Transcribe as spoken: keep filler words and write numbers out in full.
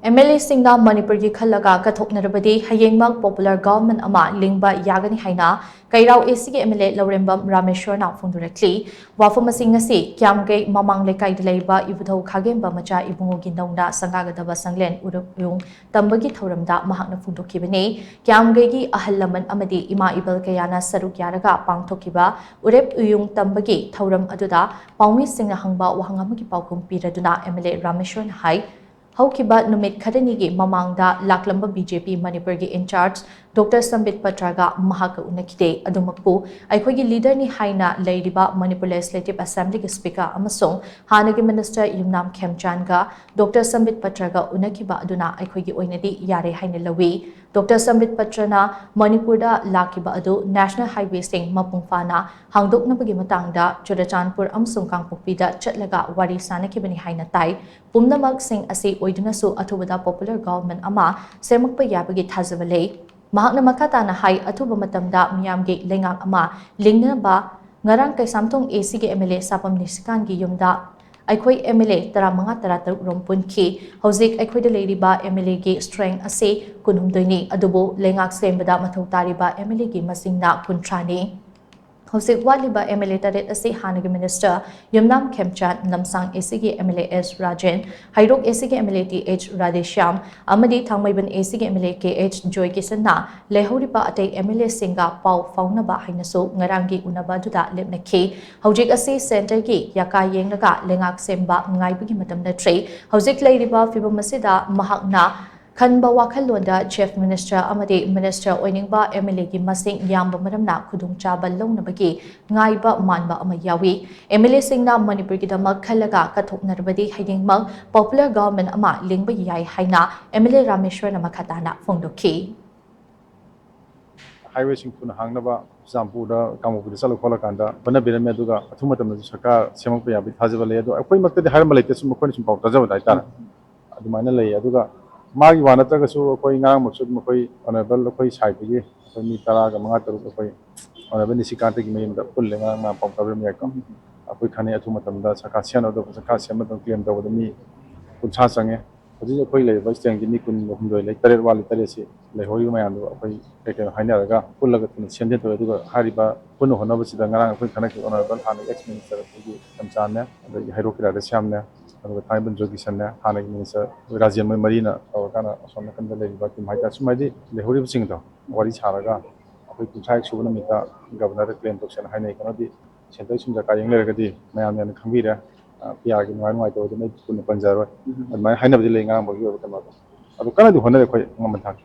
M L ꯑꯦꯁꯤꯡꯅ ꯃꯅꯤꯄꯨꯔꯒꯤ ꯈꯜꯂꯒ ꯀꯠꯊꯣꯛꯅꯔꯕꯗꯤ ꯍꯌꯦꯡꯃꯛ popular government ꯑꯃ ꯂꯤꯡꯕ ꯌꯥꯒꯅꯤ ꯍꯥꯏꯅ ꯀꯩꯔꯥꯎ ꯑꯦ ꯁꯤꯒꯤ ꯑꯦꯝ ꯑꯦꯜ ꯑꯦ ꯂꯧꯔꯦꯝꯕꯝ ꯔꯥꯃꯦꯁ꯭ꯋꯔꯅ ꯐꯣꯡꯗꯣꯔꯛꯂꯤ꯫ ꯋꯥꯐꯝ ꯑꯁꯤ ꯉꯁꯤ ꯀ꯭ꯌꯥꯝꯒꯩ ꯃꯃꯥꯡ ꯂꯩꯀꯥꯏꯗ ꯂꯩꯕ ꯏꯕꯨꯙꯧ ꯈꯥꯒꯦꯝꯕ ꯃꯆꯥ ꯏꯕꯨꯡꯉꯣꯒꯤ ꯅꯧꯅ ꯁꯪꯒꯥꯒꯗꯕ ꯁꯪꯂꯦꯟ ꯎꯔꯨꯞ ꯎꯌꯨꯡ ꯇꯝꯕꯒꯤ ꯊꯧꯔꯝꯗ ꯃꯍꯥꯛꯅ ꯐꯣꯡꯗꯣꯛꯈꯤꯕꯅꯤ꯫ ꯀ꯭ꯌꯥꯝꯒꯩꯒꯤ ꯑꯍꯜ ꯂꯃꯟ ꯑꯃꯗꯤ ꯏꯃꯥ ꯏꯕꯜ ꯀꯌꯥꯅ ꯁꯔꯨꯛ ꯌꯥꯔꯒ ꯄꯥꯡꯊꯣꯛꯈꯤꯕ ꯎꯔꯦꯞ ꯎꯌꯨꯡ ꯇꯝꯕꯒꯤ ꯊꯧꯔꯝ ꯑꯗꯨꯗ ꯄꯥꯎꯃꯤꯁꯤꯡꯅ ꯍꯪꯕ ꯋꯥꯍꯪ ꯑꯃꯒꯤ ꯄꯥꯎꯈꯨꯝ ꯄꯤꯔꯗꯨꯅ ꯑꯦꯝ ꯑꯦꯜ ꯑꯦ ꯔꯥꯃꯦꯁ꯭ꯋꯔꯅ ꯍꯥꯏ, ꯍꯧꯈꯤꯕ ꯅꯨꯃꯤꯠ ꯈꯔꯅꯤꯒꯤ ꯃꯃꯥꯡꯗ ꯂꯥꯛꯂꯝꯕ ꯕꯤ ꯖꯦ ꯄꯤ ꯃꯅꯤꯄꯨꯔꯒꯤ ꯏꯟꯆꯥꯔꯖ ꯗꯣꯛꯇꯔ ꯁꯝꯕꯤꯠ ꯄꯇ꯭ꯔꯒ ꯃꯍꯥꯛꯀ ꯎꯅꯈꯤꯗꯦ꯫ ꯑꯗꯨꯃꯛꯄꯨ ꯑꯩꯈꯣꯏꯒꯤ ꯂꯤꯗꯔꯅꯤ ꯍꯥꯏꯅ ꯂꯩꯔꯤꯕ ꯃꯅꯤꯄꯨꯔ ꯂꯦꯖꯤꯁꯂꯦꯇꯤꯚ ꯑꯦꯁꯦꯝꯕ꯭ꯂꯤꯒꯤ ꯁ꯭ꯄꯤꯀꯔ ꯑꯃꯁꯨꯡ ꯍꯥꯟꯅꯒꯤ ꯃꯤꯅꯤꯁꯇꯔ ꯌꯨꯝꯅꯥꯝ ꯈꯦꯝꯆꯥꯟꯒ ꯗꯣꯛꯇꯔ ꯁꯝꯕꯤꯠ ꯄꯇ꯭ꯔꯒ ꯎꯅꯈꯤꯕ ꯑꯗꯨꯅ ꯑꯩꯈꯣꯏꯒꯤ ꯑꯣꯏꯅꯗꯤ ꯌꯥꯔꯦ ꯍꯥꯏꯅ ꯂꯧꯏ꯫ ꯗꯣꯛꯇꯔ ꯁꯝꯕꯤꯠ ꯄꯇ꯭ꯔꯅ ꯃꯅꯤꯄꯨꯔꯗ ꯂꯥꯛꯈꯤꯕ ꯑꯗꯨ ꯅꯦꯁꯅꯦꯜ ꯍꯥꯏꯋꯦꯁꯤꯡ ꯃꯄꯨꯡ ꯐꯥꯅ ꯍꯥꯡꯗꯣꯛꯅꯕꯒꯤ ꯃꯇꯥꯡꯗ ꯆꯨꯔꯆꯥꯟꯄꯨꯔ ꯑꯃꯁꯨꯡ ꯀꯥꯡꯄꯣꯛꯄꯤꯗ ꯆꯠꯂꯒ ꯋꯥꯔꯤ ꯁꯥꯅꯈꯤꯕꯅꯤ ꯍꯥꯏꯅ ꯇꯥꯏ꯫ ꯄꯨꯝꯅꯃꯛꯁꯤꯡ ꯑꯁꯤ ꯑꯣꯏꯗꯨꯅꯁꯨ ꯑꯊꯨꯕꯗ ꯄꯣꯄꯨꯂꯔ ꯒꯚꯔꯟꯃꯦꯟ ꯑꯃ ꯁꯦꯝꯃꯛꯄ ꯌꯥꯕꯒꯤ ꯊꯥꯖꯕ ꯂꯩ꯫ ꯃꯍꯥꯛꯅ ꯃꯈꯥ ꯇꯥꯅ ꯍꯥꯏ, ꯑꯊꯨꯕ ꯃꯇꯝꯗ ꯃꯤꯌꯥꯝꯒꯤ ꯂꯩꯉꯥꯛ ꯑꯃ ꯂꯤꯡꯅꯕ ꯉꯔꯥꯡ ꯀꯩꯁꯥꯝꯊꯣꯡ ꯑꯦ ꯁꯤꯒꯤ ꯑꯦꯝ ꯑꯦꯜ ꯑꯦ ꯁꯥꯄꯝ ꯅꯤꯁꯤꯀꯥꯟꯒꯤ ꯌꯨꯝꯗ ꯑꯩꯈꯣꯏ ꯑꯦꯝ ꯑꯦꯜ ꯑꯦ ꯇꯔꯥꯃꯉꯥ ꯇꯔꯥꯇꯔꯨꯛ ꯔꯣꯝ ꯄꯨꯟꯈꯤ꯫ ꯍꯧꯖꯤꯛ ꯑꯩꯈꯣꯏꯗ ꯂꯩꯔꯤꯕ ꯑꯦꯝ ꯑꯦꯜ ꯑꯦꯒꯤ ꯁ꯭ꯇ꯭ꯔꯦꯡ ꯑꯁꯤ ꯀꯨꯟꯍꯨꯝꯗꯣꯏꯅꯤ, ꯑꯗꯨꯕꯨ ꯂꯩꯉꯥꯛ ꯁꯦꯝꯕꯗ ꯃꯊꯧ ꯇꯥꯔꯤꯕ ꯑꯦꯝ ꯑꯦꯜ ꯑꯦꯒꯤ ꯃꯁꯤꯡꯅ ꯀꯨꯟꯊ꯭ꯔꯥꯅꯤ꯫ ꯍꯧꯖꯤꯛ ꯋꯥꯠꯂꯤꯕ ꯑꯦꯝ ꯑꯦꯜ ꯑꯦ ꯇꯔꯦꯠ ꯑꯁꯤ ꯍꯥꯟꯅꯒꯤ ꯃꯤꯅꯤꯁꯇꯔ ꯌꯨꯝꯅꯥꯝ ꯈꯦꯝꯆꯥꯟ, ꯂꯝꯁꯥꯡ ꯑꯦ ꯁꯤꯒꯤ M L A S Rajen, Heirok A ꯁꯤꯒꯤ M L A T H Radheshyam ꯑꯃꯗꯤ ꯊꯥꯡꯃꯩꯕꯟ ꯑꯦ ꯁꯤꯒꯤ M L A K H ꯖꯣꯏꯀꯤꯁꯟꯅ ꯂꯩꯍꯧꯔꯤꯕ ꯑꯇꯩ ꯑꯦꯝ ꯑꯦꯜ ꯑꯦꯁꯤꯡꯒ ꯄꯥꯎ ꯐꯥꯎꯅꯕ ꯍꯥꯏꯅꯁꯨ ꯉꯔꯥꯡꯒꯤ ꯎꯅꯕ ꯑꯗꯨꯗ ꯂꯦꯞꯅꯈꯤ꯫ ꯍꯧꯖꯤꯛ ꯑꯁꯤ ꯁꯦꯟꯇꯔꯒꯤ ꯌꯥꯀꯥ ꯌꯦꯡꯂꯒ ꯂꯩꯉꯥꯛ ꯁꯦꯝꯕ ꯉꯥꯏꯕꯒꯤ ꯃꯇꯝ ꯅꯠꯇ꯭ꯔꯦ꯫ ꯍꯧꯖꯤꯛ ꯂꯩꯔꯤꯕ ꯐꯤꯕꯝ ꯑꯁꯤꯗ ꯃꯍꯥꯛꯅ ꯈꯟꯕ ꯋꯥꯈꯜꯂꯣꯟꯗ ꯆꯤꯐ ꯃꯤꯅꯤꯁꯇꯔ ꯑꯃꯗꯤ ꯃꯤꯅꯤꯁꯇꯔ ꯑꯣꯏꯅꯤꯡꯕ ꯑꯦꯝ ꯑꯦꯜ ꯑꯦꯒꯤ ꯃꯁꯤꯡ ꯌꯥꯝꯕ ꯃꯔꯝꯅ ꯈꯨꯗꯣꯡꯆꯥꯕ ꯂꯧꯅꯕꯒꯤ ꯉꯥꯏꯕ ꯃꯥꯟꯕ ꯑꯃ ꯌꯥꯎꯏ꯫ ꯑꯦꯝ ꯑꯦꯜ ꯑꯦꯁꯤꯡꯅ ꯃꯅꯤꯄꯨꯔꯒꯤꯗꯃꯛ ꯈꯜꯂꯒ ꯀꯠꯊꯣꯛꯅꯔꯕꯗꯤ ꯍꯌꯦꯡꯃꯛ ꯄꯣꯄꯨꯂꯔ ꯒꯚꯔꯟꯃꯦꯟ ꯑꯃ ꯂꯤꯡꯕ ꯌꯥꯏ ꯍꯥꯏꯅ ꯑꯦꯝ ꯑꯦꯜ ꯑꯦ ꯔꯥꯃꯦꯁ꯭ꯋꯔꯅ ꯃꯈꯥ ꯇꯥꯅ ꯐꯣꯡꯗꯣꯛꯈꯤ꯫ ꯍꯥꯏꯋꯦꯁꯤꯡ ꯊꯨꯅ ꯍꯥꯡꯅꯕ ꯆꯨꯔꯆꯥꯟꯄꯨꯔꯗ ꯀꯥꯡꯄꯣꯛꯄꯤꯗ ꯆꯠꯂ ꯈꯣꯠꯂꯀꯥꯟꯗ ꯍꯣꯠꯅꯕꯤꯔꯝꯃꯦ꯫ ꯑꯗꯨꯒ ꯑꯊꯨꯕ ꯃꯇꯝꯗꯁꯨ ꯁꯔꯀꯥꯔ ꯁꯦꯝꯃꯛꯄ ꯌꯥꯕꯒꯤ ꯊꯥꯖꯕ ꯂꯩ꯫ ꯑꯗꯣ ꯑꯩꯈꯣꯏꯃꯛꯇꯗꯤ ꯍꯥꯏꯔꯝꯕ ꯂꯩꯇꯦ, ꯁꯨꯝ ꯑꯩꯈꯣꯏꯅ ꯁꯨꯝ ꯄꯥꯎ ꯇꯥꯖꯕꯗ ꯍꯥꯏꯇꯥꯔꯦ꯫ ꯑꯗꯨꯃꯥꯏꯅ ꯂꯩ꯫ ꯑꯗꯨꯒ ꯃꯥꯒꯤ ꯋꯥ ꯅꯠꯇ꯭ꯔꯒꯁꯨ ꯑꯩꯈꯣꯏ ꯉꯔꯥꯡꯃꯛꯁꯨ ꯑꯗꯨꯝ ꯑꯩꯈꯣꯏ ꯑꯣꯅꯔꯦꯕꯜ ꯑꯩꯈꯣꯏ ꯁꯥꯏꯠꯇꯒꯤ ꯑꯩꯈꯣꯏ ꯃꯤ ꯇꯔꯥꯒ ꯃꯉꯥ ꯇꯔꯨꯛ ꯑꯩꯈꯣꯏ ꯑꯣꯅꯔꯦꯕꯜ ꯅꯤꯁꯤꯀꯥꯟꯇꯒꯤ ꯃꯌꯨꯝꯗ ꯄꯨꯜꯂꯦ꯫ ꯉꯔꯥꯡ ꯃꯥ ꯄꯥꯎ ꯇꯥꯕꯤꯔꯝꯕ ꯌꯥꯏꯀꯣ꯫ ꯑꯩꯈꯣꯏ ꯈꯟꯅꯩ ꯑꯊꯨꯕ ꯃꯇꯝꯗ ꯁꯔꯀꯥꯔ ꯁꯦꯝꯅꯕꯗꯣ, ꯁꯔꯀꯥꯔ ꯁꯦꯝꯅꯕ ꯀ꯭ꯂꯦꯝ ꯇꯧꯕꯗ ꯃꯤ ꯀꯨꯟꯊ꯭ꯔꯥ ꯆꯪꯉꯦ꯫ ꯍꯧꯖꯤꯛ ꯑꯩꯈꯣꯏ ꯂꯩꯔꯤꯕ ꯁ꯭ꯇꯦꯠꯀꯤ ꯃꯤ ꯀꯨꯟꯒ ꯍꯨꯝꯗꯣꯏ ꯂꯩ, ꯇꯔꯦꯠ ꯋꯥꯠꯂꯤ꯫ ꯇꯔꯦꯠꯁꯤ ꯂꯩꯍꯧꯔꯤꯕ ꯃꯌꯥꯝꯗꯣ ꯑꯩꯈꯣꯏ ꯀꯩ ꯀꯩꯅꯣ ꯍꯥꯏꯅꯔꯒ ꯄꯨꯜꯂꯒ ꯊꯨꯅ ꯁꯦꯝꯖꯤꯟ ꯊꯣꯛꯑꯦ꯫ ꯑꯗꯨꯒ ꯍꯥꯏꯔꯤꯕ ꯄꯨꯟꯅ ꯍꯣꯠꯅꯕꯁꯤꯗ ꯉꯔꯥꯡ ꯑꯩꯈꯣꯏ ꯈꯟꯅꯈꯤꯕ ꯑꯣꯅꯔꯦꯕꯜ ꯍꯥꯟꯅꯒꯤ ꯑꯦꯛꯁ ꯃꯤꯅꯤꯁꯇꯔ ꯑꯩꯈꯣꯏꯒꯤ ꯂꯝꯆꯥꯟꯅꯦ, ꯑꯗꯒꯤ ꯍꯩꯔꯣꯛꯀꯤ ꯔꯥꯙꯦꯁ꯭ꯌꯥꯝꯅꯦ, ꯑꯗꯨꯒ ꯊꯥꯡꯃꯩꯕꯟ ꯖꯣꯏꯀꯤꯁꯟꯅꯦ, ꯍꯥꯟꯅꯒꯤ ꯃꯤꯅꯤꯁꯇꯔ ꯔꯥꯖꯦꯟ, ꯃꯣꯏ ꯃꯔꯤꯅ ꯇꯧꯔꯀꯥꯟꯗ ꯑꯁꯣꯝ ꯅꯥꯀꯟꯗ ꯂꯩꯔꯤꯕ ꯇꯤꯝ ꯍꯥꯏꯇꯥꯔꯦ꯫ ꯁꯨꯝ ꯍꯥꯏꯗꯤ ꯂꯩꯍꯧꯔꯤꯕꯁꯤꯡꯗꯣ ꯋꯥꯔꯤ ꯁꯥꯔꯒ ꯑꯩꯈꯣꯏ ꯀꯨꯟꯊ꯭ꯔꯥ ꯁꯨꯕ ꯅꯨꯃꯤꯠꯇ ꯒꯕꯔꯅꯔꯗ ꯀ꯭ꯂꯦꯝ ꯇꯧꯁꯦꯅ ꯍꯥꯏꯅꯩ꯫ ꯀꯩꯅꯣꯗꯤ ꯁꯦꯟꯇ꯭ꯔꯦꯜ ꯁ꯭ꯀꯤꯝ ꯁꯔꯀꯥꯔ ꯌꯦꯡ ꯂꯩꯔꯒꯗꯤ ꯃꯌꯥꯝꯅ ꯍꯦꯟꯅ ꯈꯪꯕꯤꯔꯦ꯫ ꯄꯤ ꯑꯥꯔꯒꯤ ꯅꯨꯡꯉꯥꯏ ꯅꯨꯡꯉꯥꯏꯇꯕꯗꯨ ꯑꯩ ꯄꯨꯟꯅ ꯄꯟꯖꯔꯣꯏ꯫ ꯑꯗꯨꯃꯥꯏꯅ ꯍꯥꯏꯅꯕꯗꯤ ꯂꯩ ꯉꯔꯥꯡ ꯐꯥꯎꯒꯤ ꯑꯣꯏꯕ ꯀꯩꯅꯣꯗꯣ꯫ ꯑꯗꯨ ꯀꯟꯅꯗꯤ ꯍꯣꯠꯅꯔꯤ ꯑꯩꯈꯣꯏ ꯑꯉꯝꯕ ꯊꯥꯛꯇ꯫